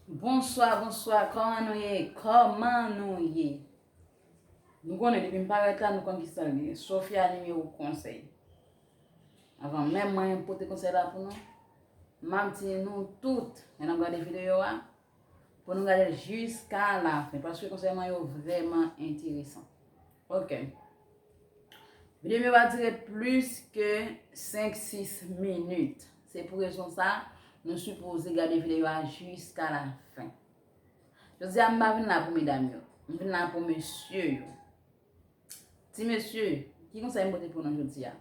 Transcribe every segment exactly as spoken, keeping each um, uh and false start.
Bonswa, bonswa, kòman nou ye? Kòman nou ye? Nou konnen depi m parèt la, nou konn ki sa l ye. Sofia nimewo konsèy. Avan menm mwen pote konsèy la pou nou, m ap di nou tout, lè n ap gade videyo a, pou nou gade l jiska la fen, paske konsèy mwen yo vrèman enteresan. Ok. Videyo yo va dire plis ke senk, sis minit. Se pou rezon sa, nou sipoze gade videyo a jiska la fen. Jodi a, m pa vin la pou medam yo. M vin la pou mesye yo. Ti mesye, ki konsèy m pote pou nou jodi a?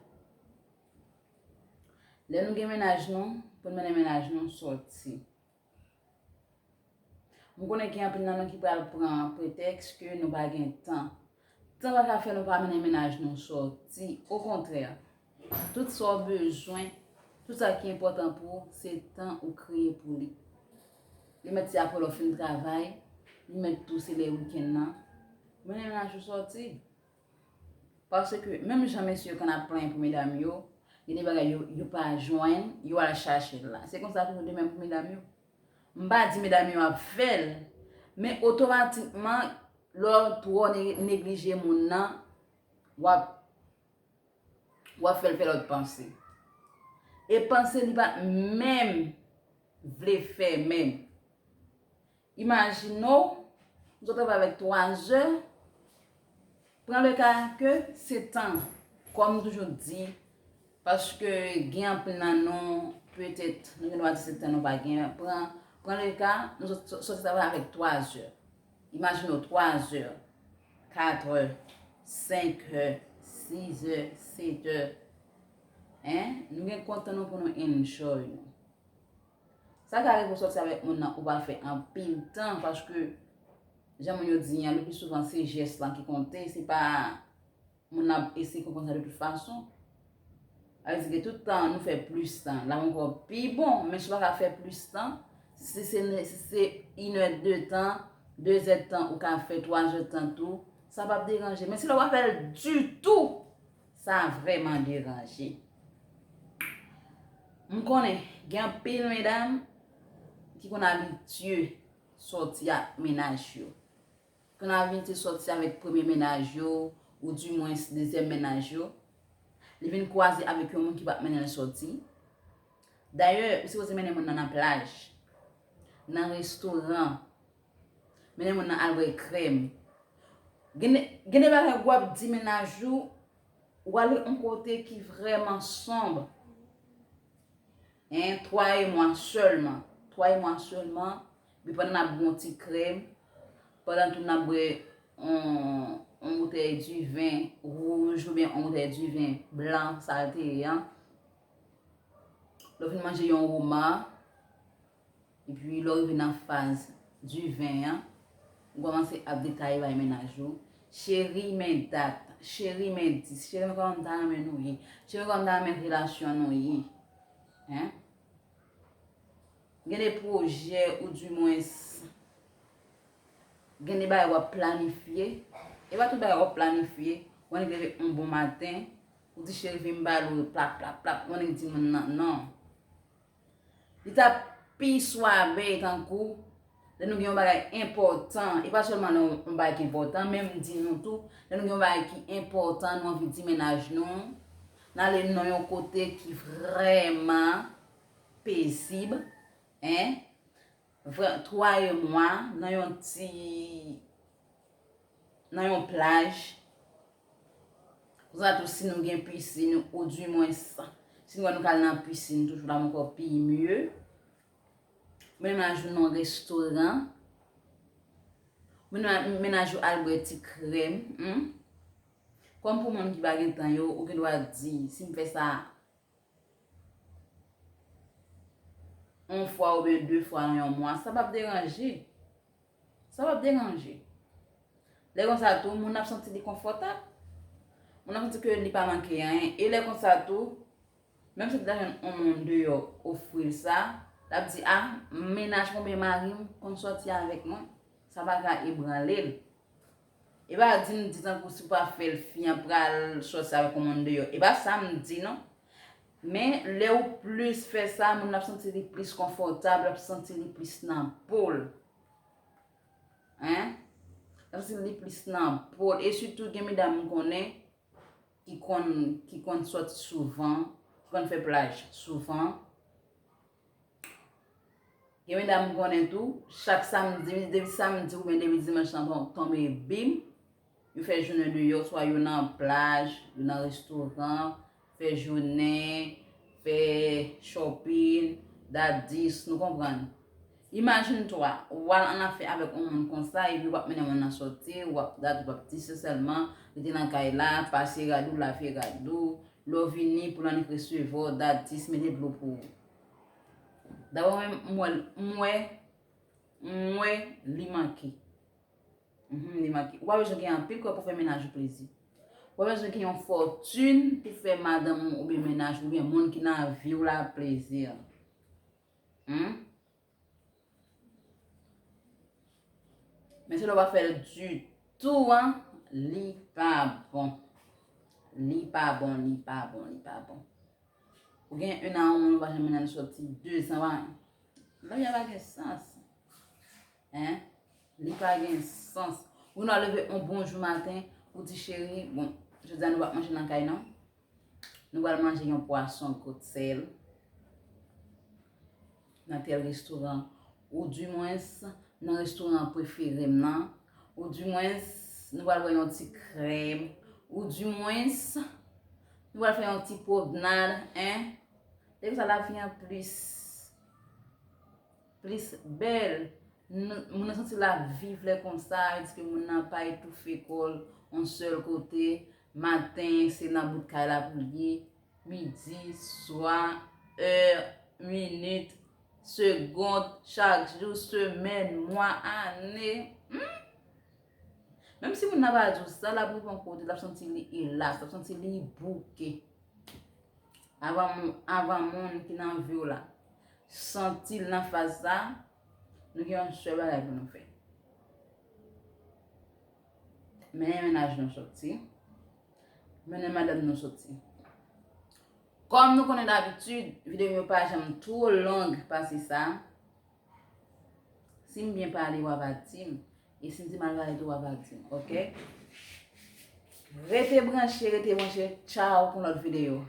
Lè nou gen mennaj nou, pou n mennen mennaj nou sòti. M konnen gen anpil nan nou ki pral pran pretèks ke nou pa gen tan. Tan pa ka fè nou pa mennen mennaj nou sòti. Okontrè, tout sa w bezwen, tout sa ki enpòtan pou ou, se tan ou kreye pou li. Li mèt se apre lè w fin travay, li mèt tou se lè wikenn nan. Mennen mennaj ou sòti. Paske menm jan mesye yo konn ap plenyen pou medam yo, gen de bagay yo, yo pa jwenn, yo al chache l la. Se konsa toujou de menm pou medam yo. M pa di medam yo ap fè l, men otomatikman, lè w twò ne- neglije moun nan, w ap, w ap fè l fè lòt panse. E panse li pa t menm vle fè menm. Imajine w, nou sot travay avèk twa zè, pran le ka ke se tan, kòm m toujou di, paske gen anpil nan nou, petèt, nou gen dwa di se tan nou pa gen, pran, pran le ka, nou sot, sot travay avèk twa zè. Imajine w twa zè, kat è, senk è, sis è, set è. Hein? Nou gen kontan nou pou nou enjoy nou. Sa ka rive w sòti avèk moun nan, ou pa fè anpil tan, paske, jan moun yo di an, le pli souvan se jès lan ki konte, se pa moun nan ap eseye konprann sa de tout fason. Sa vle di ke tout tan nou fè plis tan, la ankò pi bon, men si w pa ka fè plis tan, si se, si se inè de tan, de zè tan ou ka fè, twa zè tan tou, sa p ap deranje. Men si lè w pa fè l ditou, sa vrèman deranje. M konnen gen anpil medam ki konn abitye sòti ak mennaj yo. Konn abitye sòti avèk premye mennaj yo, oudimwens dezyèm mennaj yo. Li vin kwaze avèk yon moun ki p ap mennen l sòti. Dayè, ou sipoze mennen moun nan nan plaj, nan restoran, mennen moun nan al bwè krèm. Gen de, gen de bagay w ap di mennaj ou, ou ale yon kote ki vrèman sonb. Hein, twa e mwa sèlman. Twa e mwa sèlman. Epi pandan n ap bwè yon ti krèm, pandan tou n ap bwè yon, yon boutèy diven wouj oubyen yon boutèy diven blan, sa l te ye an. Lè w fin manje yon woma, epi lè w rive nan faz diven an, ou kòmanse ap detaye bay mennaj ou. Cheri, men dat. Cheri, men dis. Cheri, men kòman m ta renmen nou ye. Cheri, men kòman m ta renmen relasyon nou ye. Hein? Gen de pwojè, oudimwens, gen de bagay w ap planifye. E pa tout bagay w ap planifye. Ou annik leve yon bon maten, ou di, "Cheri, vin m pale w," plap, plap, plap. Ou annik di moun nan, non. Li t ap pi swabe tankou lè nou gen yon bagay enpòtan, e pa sèlman lè yon, yon bagay ki enpòtan, men m di nou tou, lè nou gen yon bagay ki enpòtan, nou anvi di mennaj nou, n ale nan yon kote ki vrèman pezib, hein, vrè-, twa e mwa, nan yon ti, nan yon plaj. Konsa tou, si nou gen pisin, oudimwens, si nou wè nou ka al nan pisin toujou, la ankò pi mye. Mennaj ou nan restoran. Mennaj ou al bwè ti krèm. Hmm? Kòm pou moun ki pa gen tan yo, ou gen dwa di, si m fè sa yon fwa oubyen de fwa nan yon mwa, sa p ap deranje. Sa p ap deranje. Lè konsa tou, moun nan ap santi li konfòtab. Moun nan ap santi ke li pa manke anyen. E lè konsa tou, menm si l ta jwenn yon moun deyò ofri l sa, l ap di, "A, mennaj mwen oubyen mari m konn sòti avèk mwen." Sa pa ka ebranle l. E pa di m di tankou si w pa fè l, fi an pral sòti avèk yon moun deyò. E pa sa m di non. Men lè ou plis fè sa, moun nan ap santi li plis konfòtab, l ap santi li plis nan po l. Hein? L ap santi li plis nan po l. E sitou gen medam m konnen ki konn, ki konn sòti souvan, ki konn fè plaj souvan. Gen medam m konnen tou, chak samdi, depi samdi oubyen depi dimanch lan ton- tonbe, bim, yo fè jounen deyò, swa yo nan plaj, yo nan restoran, fè jounen, fè shopping, dat dis, nou konprann. Imajine twa, w al annafè avèk yon moun konsa, epi w ap mennen moun nan sòti, w ap dat, w ap dis sèlman, rete nan kay la, pase rad ou, lave rad ou, lè w vini pou l annik resevwa w, dat dis, mete dlo pou ou. Dabò mwen, m wè, m wè, m wè li manke. Mhm, li manke. Ou pa bezwen gen anpil kòb pou fè mennaj ou plezi. Ou pa bezwen gen yon fòtin pou fè madanm ou oubyen mennaj ou oubyen moun ki nan vi w la plezi. Hmm? Men se lè w pa fè l ditou an, li pa bon. Li pa bon, li pa bon, li pa bon. Ou gen un an, yon moun ou pa janm mennen l sòti, de zan, pa, bagay la pa gen sans. Hein? Li pa gen sans. Ou nan leve yon bon jou maten, ou di, cheri, bon, jodi a nou p ap manje nan kay non. Nou pral manje yon pwason kot sèl nan tèl restoran. Ou dimwens nan restoran prefere m nan. Ou dimwens nou pral bwè yon ti krèm. Ou dimwens nou pral fè yon ti pwomnad, en. Depi sa lavi an plis, plis bèl. Nou- moun nan santi l ap viv lè konsa, vle di ke moun nan pa etoufe kò l yon sèl kote. Maten, se nan bout kay la pou l ye. Midi, swa, è, minit, segond, chak jou, semèn, mwa, ane. Hmm? Menm si moun nan pa di w sa, l ap rive yon kote, l ap santi li elas, l ap santi li bouke. Avan moun, avan moun ki nan vi w la santi l nan faz sa, nou gen yon sèl bagay pou nou fè. Mennen mennaj nou sòti. Mennen madanm nou sòti. Kòm nou konnen dabitid, videyo m yo pa janm twò long pase sa. Si m byen pale, w a va di m. E si m di mal pale tou, w a va di m, oke? Rete branche, rete branche. Tchaw pou lòt videyo.